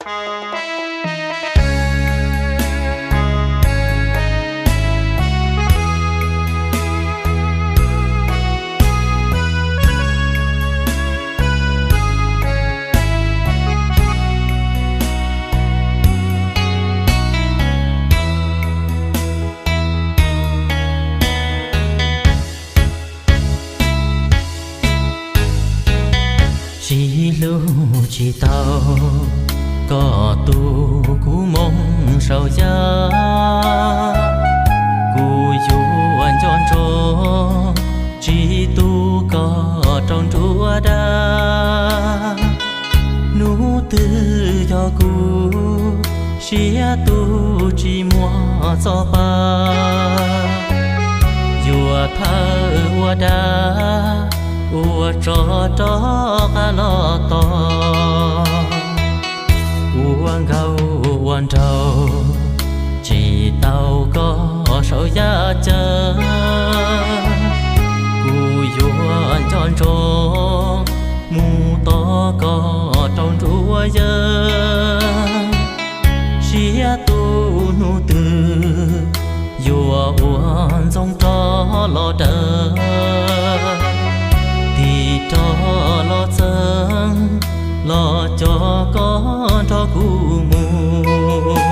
Sib hlub tsis tau, koj tu kuv moo saum yaj. Kuv yuav nco ntsoov, tsis tu koj rau nruab dab. Hnub twg yog kuv siab tu tsis muaj txoj pa, yuav thawb ua dab ua tsov rov qab los tos. Ua nkauj ua nraug tsis tau koj saum yaj ceeb, kuv yuav nco ntsoov mus tos koj rau nruab yaj. Siab tu hnub twg yuav ua ntxoov rov los daws, tig rov los txeeb los coj koj nrog kuv mus.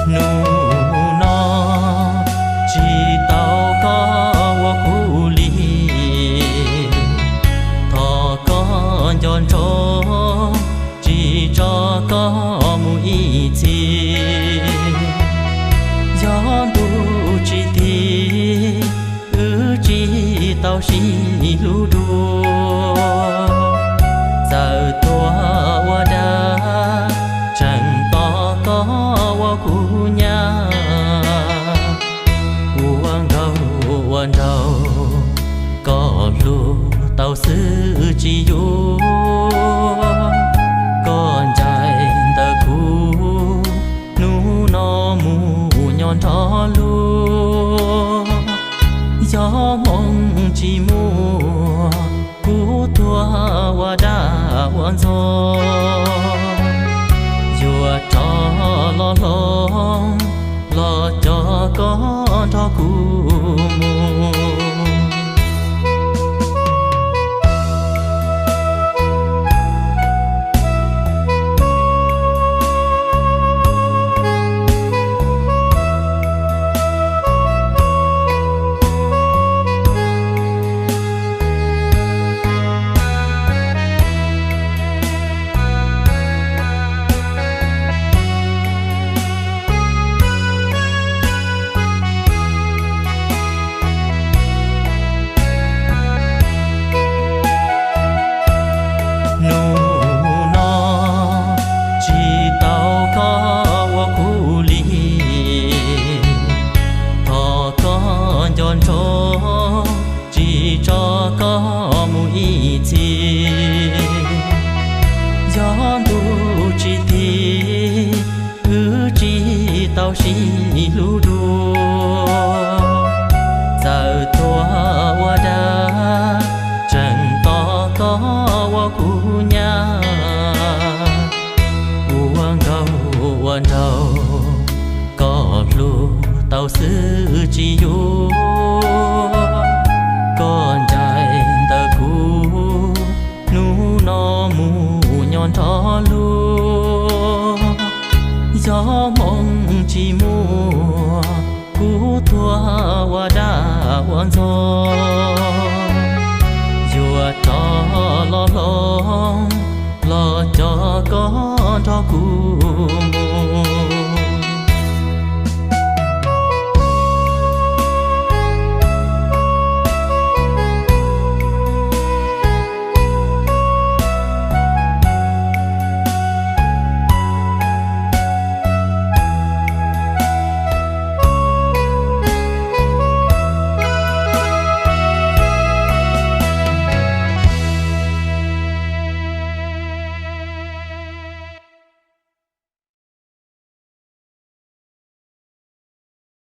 Hnub no tsis tau koj ua kuv li, thov koj nco ntsoov tsis tso koj mus ib txhis. Yog ntuj tsis tiv, wb tsis tau sib hlub dua, txawm tuag ua dab tseem tos koj ua kuv nyab. Ua nkauj ua nraug koj hlub tau xwb tsis yuav, koj ncaim ntawm kuv hnub no mus nyob nrog luag. Yog hmoo tsis muaj, kuv tuag ua dab ua ntxoog, yuav rov los hloov los coj koj nrog kuv mus. Hnub no tsis tau koj ua kuv li, thov koj nco ntsoov tsis tso koj mus ib txhis. Yog ntuj tsis tiv, wb tsis tau sib hlub dua, txawm tuag ua dab tseem tos koj ua kuv nyab. Ua nkauj ua nraug koj hlub tau xwb tsis yuav, koj ncaim ntawm kuv hnub no mus nyob nrog luag. Yog hmoo tsis muaj, kuv tuag ua dab ua ntxoog, yuav rov los hloov los coj koj nrog kuv